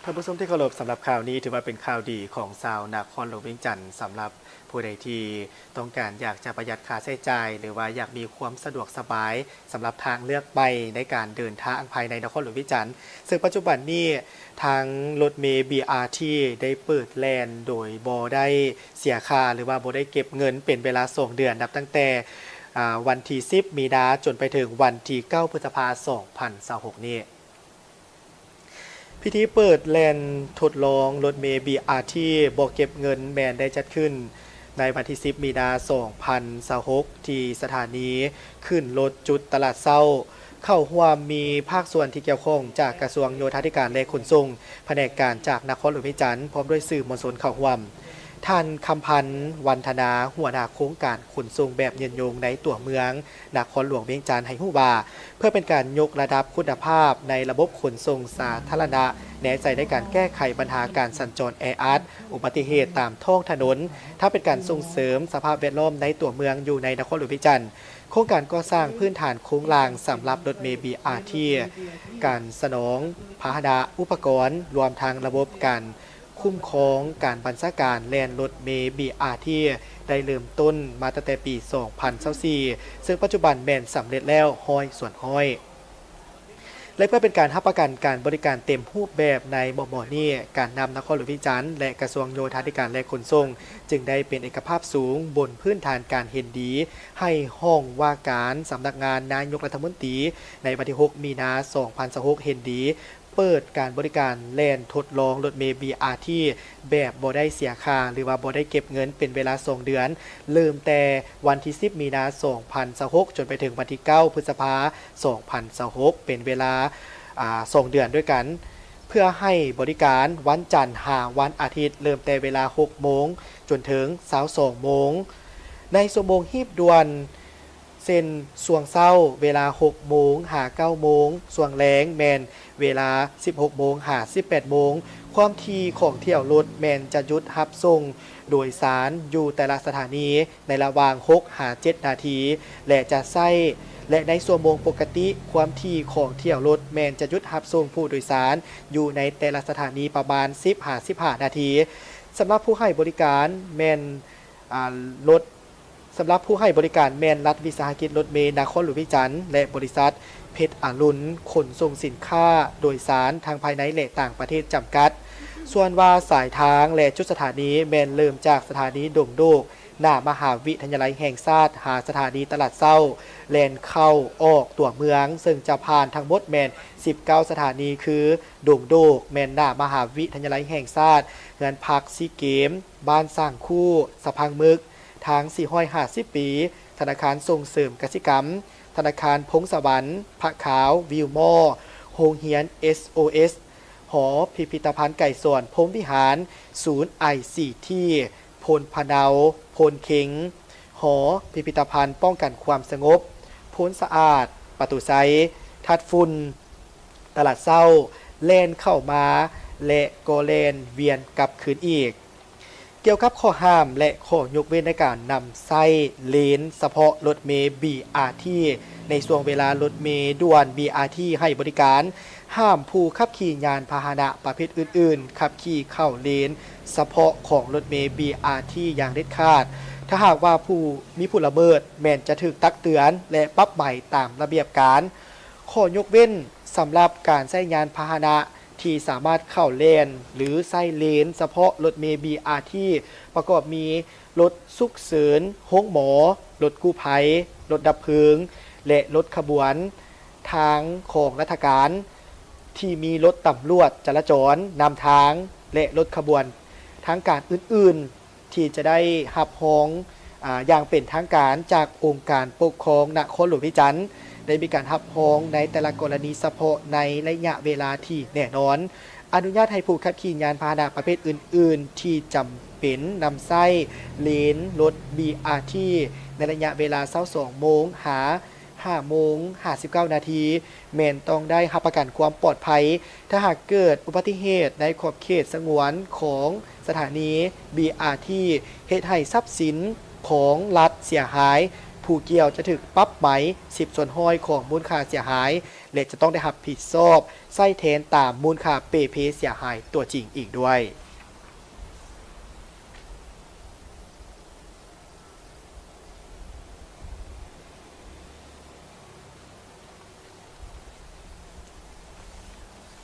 ທ່ານຜູ້ຊົມທີ່ເຄົາລົບ, ສຳລັບຂ່າວນີ້ຖືວ່າເປັນຂ່າວດີຂອງຊາວນະຄອນຫຼວງວຽງຈັນ, ສຳລັບຜູ້ໃດທີ່ຕ້ອງການຢາກຈະປະຢັດຄ່າໃຊ້ຈ່າຍ ຫຼືວ່າຢາກມີຄວາມສະດວກສະບາຍສຳລັບທາງເລືອກໃໝ່ໃນການເດີນທາງພາຍໃນນະຄອນຫຼວງວຽງຈັນ, ເຊິ່ງປັດຈຸບັນນີ້ທາງລົດເມ ບີອາທີ ໄດ້ເປີດແລ່ນໂດຍບໍ່ໄດ້ເສຍຄ່າ ຫຼືວ່າບໍ່ໄດ້ເກັບເງິນເປັນເວລາສອງເດືອນ ນັບຕັ້ງແຕ່ ອາ ວັນທີສິບ ມີນາ ຈົນໄປເຖິງວັນທີເກົ້າ ພຶດສະພາ ສອງພັນຊາວຫົກນີ້. ພິທີເປີດແລ່ນທົດລອງລົດເມ ບີອາທີ ບໍ່ເກັບເງິນ ແມ່ນໄດ້ຈັດຂຶ້ນໃນວັນທີສິບ ມີນາ ສອງພັນຊາວຫົກ ທີ່ສະຖານີຂຶ້ນລົດຈຸດຕະຫຼາດເຊົ້າ. ເຂົ້າຮ່ວມມີພາກສ່ວນທີ່ກ່ຽວຂ້ອງຈາກກະຊວງໂຍທາທິການ ແລະ ຂົນສົ່ງ, ພະແນກການຈາກນະຄອນຫຼວງວຽງຈັນ ພ້ອມດ້ວຍສື່ມວນຊົນເຂົ້າຮ່ວມ. ທ່ານ ຄຳພັນ ວັນທະນາ, ຫົວໜ້າໂຄງການຂົນສົ່ງແບບຍືນຍົງໃນຕົວເມືອງນະຄອນຫຼວງວຽງຈັນ ໃຫ້ຮູ້ວ່າ ເພື່ອເປັນການຍົກລະດັບຄຸນນະພາບໃນລະບົບຂົນສົ່ງສາທາລະນະ, ແນໃສ່ໃນການແກ້ໄຂບັນຫາການສັນຈອນແອອັດ, ອຸບັດຕິເຫດຕາມທ້ອງຖະໜົນ, ທັງເປັນການສົ່ງເສີມສະພາບແວດລ້ອມໃນຕົວເມືອງຢູ່ໃນນະຄອນຫຼວງວຽງຈັນ. ໂຄງການກໍ່ສ້າງພື້ນຖານໂຄງລ່າງສຳລັບລົດເມ ບີອາທີ ການສະໜອງພາຫະນະ, ອຸປະກອນ, ລວມທັງລະບົບການຄຸ້ມຄອງການບັນຊາການແລ່ນລົດເມ ບີອາທີ ໄດ້ເລີ່ມຕົ້ນມາຕັ້ງແຕ່ປີສອງພັນຊາວສີ່ ເຊິ່ງປັດຈຸບັນແມ່ນສຳເລັດແລ້ວຮ້ອຍສ່ວນຮ້ອຍ ແລະ ເພື່ອເປັນການຮັບປະກັນການບໍລິການເຕັມຮູບແບບໃນໝໍ້ໆນີ້, ການນຳນະຄອນຫຼວງວຽງຈັນ ແລະ ກະຊວງໂຍທາທິການ ແລະ ຂົນສົ່ງ ຈຶ່ງໄດ້ເປັນເອກະພາບສູງບົນພື້ນຖານການເຫັນດີ ໃຫ້ຫ້ອງວ່າການສຳນັກງານນາຍົກລັດຖະມົນຕີ ໃນວັນທີຫົກ ມີນາ ສອງພັນຊາວຫົກ ເຫັນດີ ເປີດການບໍລິການແລ່ນທົດລອງລົດເມ ບີອາທີ ແບບບໍ່ໄດ້ເສຍຄ່າ ຫຼືວ່າບໍ່ໄດ້ເກັບເງິນເປັນເວລາສອງເດືອນ, ເລີ່ມແຕ່ວັນທີສິບ ມີນາ ສອງພັນຊາວຫົກ ຈົນໄປເຖິງວັນທີເກົ້າ ພຶດສະພາ ສອງພັນຊາວຫົກ ເປັນເວລາ ອາ ສອງເດືອນດ້ວຍກັນ, ເພື່ອໃຫ້ບໍລິການວັນຈັນຫາວັນອາທິດ ເລີ່ມແຕ່ເວລາຫົກໂມງຈົນເຖິງຊາວສອງໂມງ. ໃນຊົ່ວໂມງຮີບດ່ວນ ເຊັ່ນ ຊ່ວງເຊົ້າເວລາຫົກໂມງຫາເກົ້າໂມງ, ຊ່ວງແລງແມ່ນເວລາສິບຫົກໂມງຫາສິບແປດໂມງ. ຄວາມຖີ່ຂອງຖ້ຽວລົດແມ່ນຈະຢຸດຮັບສົ່ງໂດຍສານຢູ່ແຕ່ລະສະຖານີໃນລະຫວ່າງຫົກຫາເຈັດນາທີ ແລະ ຈະໃຊ້ ແລະ ໃນຊົ່ວໂມງປົກກະຕິ ຄວາມຖີ່ຂອງຖ້ຽວລົດແມ່ນຈະຢຸດຮັບສົ່ງຜູ້ໂດຍສານຢູ່ໃນແຕ່ລະສະຖານີປະມານສິບຫາສິບຫ້ານາທີ. ສຳລັບຜູ້ໃຫ້ບໍລິການແມ່ນ ອາ ລົດ ສຳລັບຜູ້ໃຫ້ບໍລິການແມ່ນລັດວິສາຫະກິດລົດເມນະຄອນຫຼວງວຽງຈັນ ແລະ ບໍລິສັດເພັດອາລຸນຂົນສົ່ງສິນຄ້າໂດຍສານທັງພາຍໃນ ແລະ ຕ່າງປະເທດຈຳກັດ. ສ່ວນວ່າສາຍທາງ ແລະ ຈຸດສະຖານີແມ່ນເລີ່ມຈາກສະຖານີດົງໂດກ ໜ້າມະຫາວິທະຍາໄລແຫ່ງຊາດ ຫາສະຖານີຕະຫຼາດເຊົ້າ ແລ່ນເຂົ້າອອກຕົວເມືອງ, ເຊິ່ງຈະຜ່ານທັງໝົດແມ່ນສິບເກົ້າສະຖານີ ຄື ດົງໂດກ ແມ່ນໜ້າມະຫາວິທະຍາໄລແຫ່ງຊາດ, ເຮືອນພັກຊີເກມ, ບ້ານຊ້າງຄູ່, ສະພັງໝຶກ, ທາງສີ່ຮ້ອຍຫ້າສິບປີ, ທະນາຄານສົ່ງເສີມກະສິກຳ, ທະນາຄານພົງສະຫວັນ, ພະຂາວ, ວິວມໍ, ໂຮງຮຽນ ເອສໂອເອສ, ຫໍພິພິທະພັນໄກສອນ ພົມວິຫານ, ສູນໄອຊີທີ, ໂພນພະເນົາ, ໂພນເຄັງ, ຫໍພິພິທະພັນປ້ອງກັນຄວາມສະຫງົບ, ໂພນສະອາດ, ປະຕູໄຊ, ທັດຝຸ່ນ, ຕະຫຼາດເຊົ້າ, ແລ່ນເຂົ້າມາ ແລະ ກໍແລ່ນວຽນກັບຄືນອີກ. ກ່ຽວກັບຂໍ້ຫ້າມ ແລະ ຂໍ້ຍົກເວັ້ນໃນການນຳໃຊ້ເລນສະເພາະລົດເມ ບີອາທີ ໃນຊ່ວງເວລາລົດເມດ່ວນ ບີອາທີ ໃຫ້ບໍລິການ, ຫ້າມຜູ້ຂັບຂີ່ຍານພາຫະນະປະເພດອື່ນໆ ຂັບຂີ່ເຂົ້າເລນສະເພາະຂອງລົດເມ ບີອາທີ ຢ່າງເດັດຂາດ. ຖ້າຫາກວ່າຜູ້ ມີຜູ້ລະເມີດ ແມ່ນຈະຖືກຕັກເຕືອນ ແລະ ປັບໃໝຕາມລະບຽບການ. ຂໍ້ຍົກເວັ້ນສຳລັບການໃຊ້ຍານພາຫະນະທີ່ສາມາດເຂົ້າແລ່ນ ຫຼື ໃຊ້ເລນສະເພາະລົດເມ ບີອາທີ ປະກອບມີລົດສຸກເສີນ, ໂຮງໝໍ, ລົດກູ້ໄພ, ລົດດັບເພີງ ແລະ ລົດຂະບວນທາງຂອງລັດຖະການ ທີ່ມີລົດຕຳຫຼວດຈະລາຈອນນຳທາງ ແລະ ລົດຂະບວນທາງການອື່ນໆ ທີ່ຈະໄດ້ຮັບຮອງ ອາ ຢ່າງເປັນທາງການຈາກອົງການປົກຄອງນະຄອນຫຼວງວຽງຈັນ ໄດ້ມີການຮັບຮອງໃນແຕ່ລະກໍລະນີສະເພາະໃນໄລຍະເວລາທີ່ແນ່ນອນ. ອະນຸຍາດໃຫ້ຜູ້ຂັບຂີ່ຍານພາຫະນະປະເພດອື່ນໆ ທີ່ຈຳເປັນນຳໃຊ້ເລນລົດ ບີອາທີ ໃນໄລຍະເວລາຊາວສອງໂມງ ຫາ ຫ້າໂມງຫ້າສິບເກົ້ານາທີ ແມ່ນຕ້ອງໄດ້ຮັບປະກັນຄວາມປອດໄພ ຖ້າຫາກເກີດອຸບັດຕິເຫດໃນຂອບເຂດສະຫງວນຂອງສະຖານີ ບີອາທີ ເຮັດໃຫ້ຊັບສິນຂອງລັດເສຍຫາຍ ຜູ້ກ່ຽວຈະຖືກປັບໃໝສິບສ່ວນຮ້ອຍຂອງມູນຄ່າເສຍຫາຍ ແລະ ຈະຕ້ອງໄດ້ຮັບຜິດຊອບໃຊ້ແທນຕາມມູນຄ່າເປ່ເພເສຍຫາຍຕົວຈິງອີກດ້ວຍ.